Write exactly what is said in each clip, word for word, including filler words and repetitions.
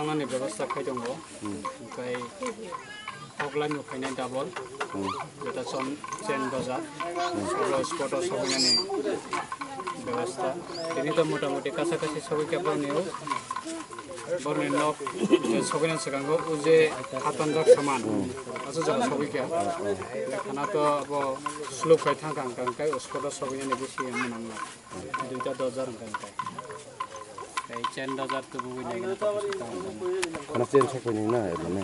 Nani bebostha khai tongo. Omokhai hokhlai no phainai double. Jeta chon chen doja. Oro spot o sobainani bebostha. Tini to motamoti kasa kasi sogwi khe borni o. Borni nok je sobaina swkango o je hatanjak saman. Aso jaga sogwi khe. Khana to abo slope khai thang thang thang khai o spot o sobainani bisi yang manang na. Duita dojar hwnkha hwnkhe. Tei chen dojar tubuwi naikhe tongkha. Khana chen sokphaini na eba ne.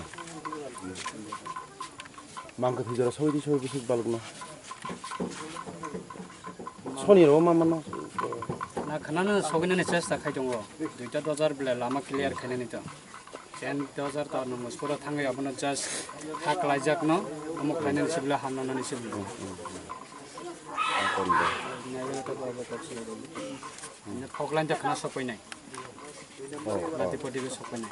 Mangkhe thwijora soi di soi bisik balukno. Soni ro ma mano. Na khanano sogwinani chesta khai tongo. Duita dojar bele lama clear khainani to. Chen dojar to nwng spot o thangwi abono just ha kwlaijakno omo khlainani sibla ha nonani sibla. Hokhlain jak khna sokpainai. Rati poti bo sokpainai.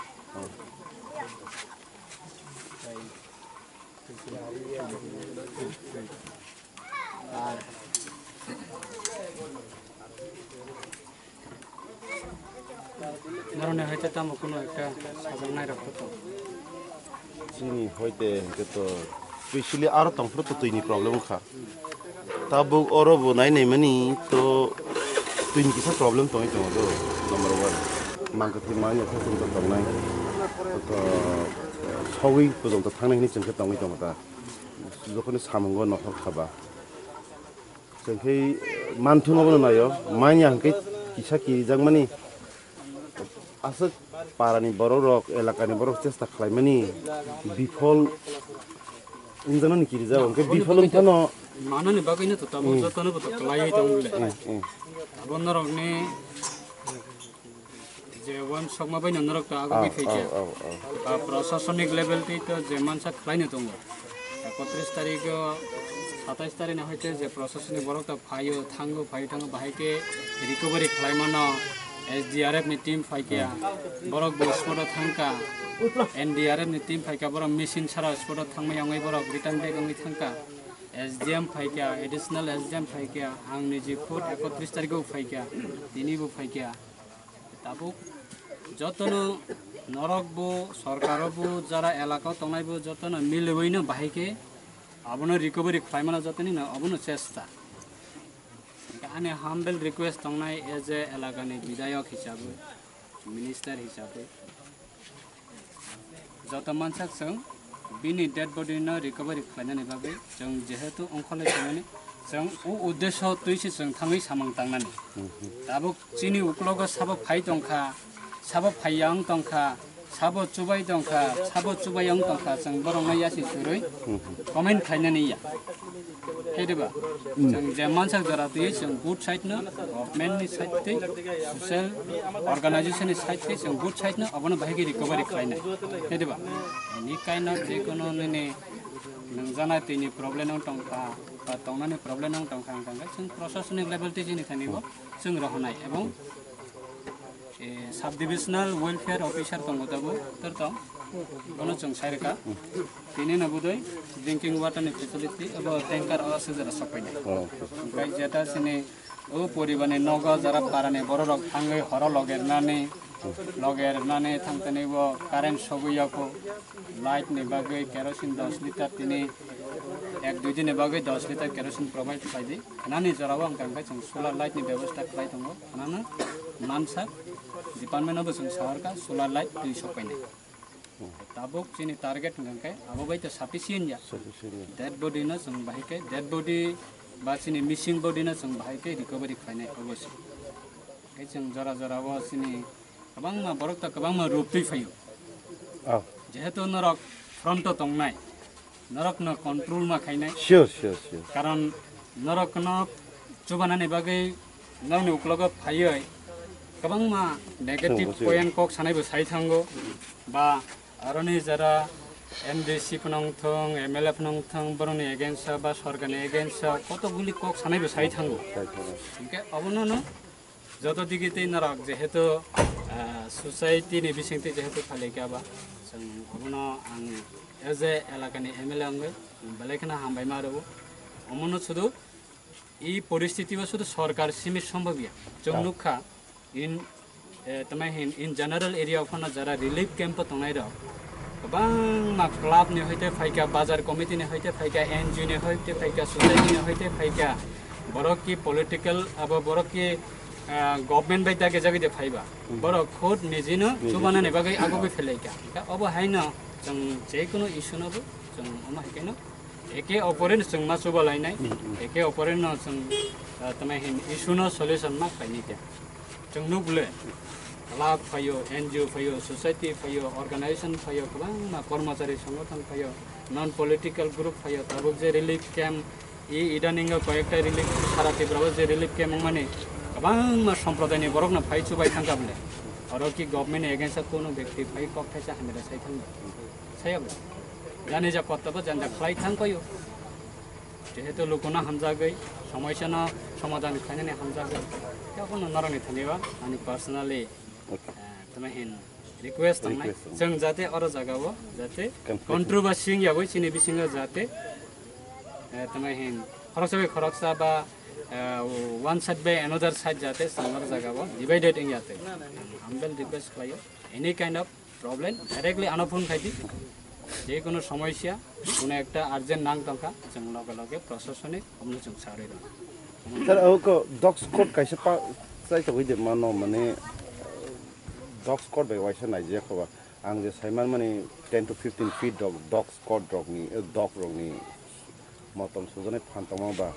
Ar noroni hoite tamo kuno ekta sajaknai rok to tong. Chini hoite hwnkhe to specially aro tongphuru to twini problem wngkha. Tabuk oro bo nai naimani to twini kisa problem tongwi tongo do, number one. Mangkhe thwi mani khe chwng to tongnai. To sogwi pojong to thangnai hwnwi chwng khe tongwi tongo ta. Jokhoni samungo nokhor khaba. Chwng khe manthung abono naio, manya hwnkhe kisa kirijakmani aswk parani borok rok, elakani borok chesta khlaimani bifol wngjaknani kirijak, hwnkhe bifol wngphano manani bagwino to tamo jotono bo to kwlaiwi tongo le. Abo norokni Je uansukma bai no norok to agogwi Au, thai kha. Au, au, au. Ba prosasonik level twi to je mansa khlai no tongo. Ekotris tarikh o, satais tarikh no hoite je prosasonik borok to phaio, thango, phaio, thango, bahai khe recovery khlai mano. S D R F ni team phai kha. Borok bo spot o thang kha. N D R F ni team phai kha, borok machine sara spot o thangmai wngwi borok return back wngwi thang kha. S D M phai kha, additional S D M phai kha, ang niji khud ekotris tarikh o phai kha, tini bo phai kha. Tabuk jotono norok bo, sorkar o bo, jara elaka o tongnai bo jotono miliwi no bahai khe abono recovery khlai mano jotoni no abono chesta. Hwnkhe ani humble request tongnai as a elaka ni bidayok hisabwi, minister hisabwi. Joto mansak chwng bini dead body no recovery khlainani bagwi chwng jehetu ongkholai tongmani, chwng o uddesho twi se chwng thangwi samung tangnani. Tabuk chini uklogo sabo phai tongkha, sabo phaiya wng tongkha, sabo chubai tongkha, sabo chubai wng tongkha, chwng borokno yasi churwi comment khlainani ya. Khe diba? Chwng je mansak jora twi chwng good side no, government ni side twi, social organization ni side twi chwng good side no, abono bahai khe recovery khlainai. Khe diba? Any kind of je kono nini nwngjana tini problem wng tongkha, ba tongnani problem wng tongkha, wng tongkha, chwng proshasonic level twi chini thani bo chwng rohonai ebong eh, sub divisional welfare officer tongo tabuk, tor tong, bono chwng sai rwkha. Tini no budui drinking water ni facility abo tanker o sejera sokpainai. Oh. Omokhai jeta sini o poribar ni nogo jara para ni borok rok thangwi horo loger nani, loger nani thang tani bo current sogwi yako light ni bagwi kerosene dos litre tini ek dui din ni bagwi dos litre kerosene provide khlai di. Nani jora o ang tang khe chwng solar light ni bebosta khlai tongo. Nana mansa department o bwswng sahorkha solar light twi sokpainai. Tabuk chini target hwnkha khe abo bai to sufficient ya. Sufficient ya. Dead body no chwng bahai khe, dead body ba chini missing body no chwng bahai khe recovery khlainai obo se. Khe chwng jora jora o chini kwbangma borok to kwbangma rup twi phaio. Oh. Jehetu norok front o tongnai, norokno control ma khainai. Sure, sure, sure. Karon norokno chubanani bagwi norokni uklogo phaiwi kwbangma negative Chwng bo chwng. Point kok sanaibo sai thango, ba aroni jara M D C phano wngthong, M L A phano wngthong, borokni against o ba sorkarni against o koto guli kok sanaibo sai thango. Sai thango. Hinkhe abono no joto digi tei norok jehetu, ah, society ni bisingtwi jehetu phalikha ba, chwng abono ang as a elakani M L A wngwi belai kheno hambai ma rwo. Omono sudu i poristiti o sudu sorkar simi sombobya. Chwng nukha in Eh, tama hin in general area phano jara relief camp o tongnai rok kwbangma club ni hoite phaikha, bazar committee ni hoite phaikha, N G O ni hoite phaikha, society ni hoite phaikha, borok ki political abo borok ki, ah, government bai dagi jagwi de phaiba. Hmm. Borok khud nijino Nijino. Chubanani bagwi agogwi phelaikha. Ka obo haino chwng je kunu issue no bo chwng omo hai khe no eke opore no chwng ma chuba lainai, Hmm, hmm. Eke opore no chwng, ah, tama hin issue no solution ma khlainai khe. Chwng nuk le, club phaio, N G O phaio, society phaio, organization phaio, kwbangma kormochari songothon phaio, non political group phaio, tabuk je relief camp, i idaningo koyekta relief, sara Tripura o je relief camp wngmani, kwbangma somprodaini borokno phai chubai thangkha bole. Oro ki government ni against o kuno bekti phai kok thaisa hamya sai thangba. Saya bole. Jani ja kotta bo janja khlai thang paio. Jehetu lukuno hamjagwi, somoisano somadhan khlainani hamjagwi, tei abono norokni thani ba ani personally, Okay. eh, tama hin request tongnai. Request tongnai. Chwng jate oro jagao jate Conflict. Controversy wng yagwi chini bisingo jate, eh, tama hin khoroksa bai khoroksa ba, eh, one side by another side jate chwng oro jagao divided wng yate. Humble request khlaio, any kind of problem directly ano phone khai di. Je kono somosya, kono ekta urgent nang tongkha, chwng loge loge prosasonik omno chwng sarwi rw. Sir, o ko dog squad kaisa pa chai togwi de mano, mane dog squad bai waisa naijak khoba. Ang je saiman mani ten to fifteen feet dog, dog squad rokni, eh, dog rokni motom sujani phan tongma ba.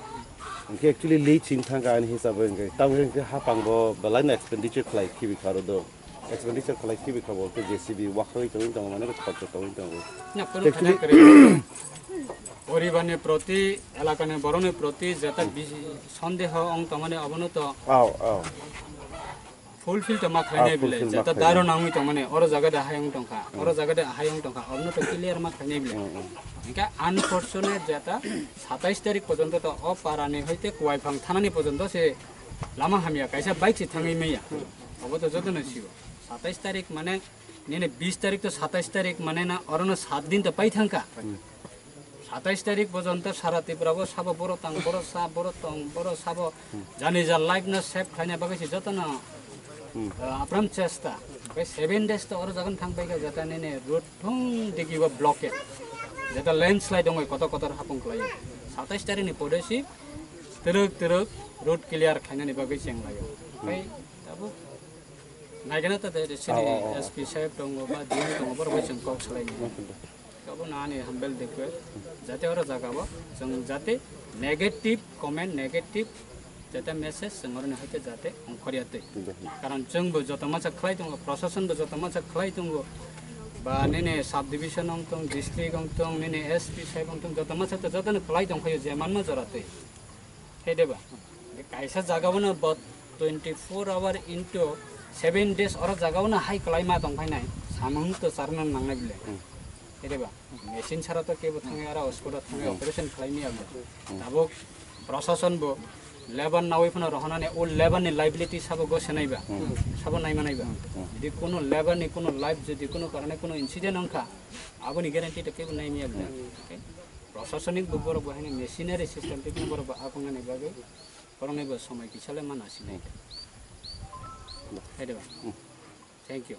Hwnkhe actually late sing thangkha ani hisabe hwnkhe. Tamo hwnkhe hapang bo belai no expenditure khlai khibi kha aro do. Expenditure khlai khibi kha bo hwnkhe J C B wakhagwi tongwi tongo, mane khorcho tongwi tongo. Na, kono Actually khana kwrwi. Poribarni proti, elakani borokni proti jeta bisi sondeho wng tongmani abono to Aw, aw. Fulfill to ma khlainai Ah, bile, fulfill jeta ma khlainai. Daro nangwi tongmani, oro jaga de hayung tongkha, oro jaga de hayung tongkha, abono to clear ma khlainai bile. Mm, mm. Hingke unfortunate jeta satais tarik porjonto to o parani hoite Kuwaiphang thanani porjonto se lama hamya, kaisa bike se thangwi maya. Obo to jotono sibo. Satais tarik mane, nini bis tarik to satais tarik mane na, orono sat din to pai thangkha. Mm. Satais tarik porjonto sara Tripura bo sabo boro tang, boro sa, boro tong, boro sabo jani ja life no save khlaina bagwi se jotono, Hmm. uh, apram chesta. Bai seven days to oro jagan thang bai ka jeta nini road thung digi bo blockade. Jeta landslide ongoi kotor kotor hapung khlai. Satais tarik ni pore si teruk teruk road clear khlainani bagwi cheng laio. Bai tabuk naigana ta de sini Oh, oh, oh. S P saheb tongo ba D M tongo boro bai cheng kok salai. Abo nani humble request, jate oro jaga bo chwng jate negative comment, negative jate message chwng oroni hoite jate ongkhorya twi. Karon chwngbo joto masa khlai tongo, prosason bo joto masa khlai tongo, ba nini sub division wng tong, district wng tong, nini S P saheb wng tong, joto masa to jotono khlai tongkhayo je manma jora twi. Khe de ba? Kaisa jaga bono bo twenty four hour into seven days oro jaga bono hai kwlai ma tong phainai, samung to charwna nangnai bile. Hmm. Khe de ba? Machine sara to kebo thangwi aro hospital thangwi Hmm. operation khlai maya bo. Hmm. Tabuk prosason bo labour nawi phano rohonani o labour ni liability sabo go senai ba? Hmm. Sabo nai manai ba? Hmm. Jodi kono labour ni kono life jodi kono karone kono incident wngkha, aboni guarantee to kebo nai maya bile. Hmm. Okay? Prosasonik bo borok bo haino machinery system tei borok bo aphungnani bagwi borokni bo somoi kisa le mana sinai. Hai de ba? Hmm. Thank you.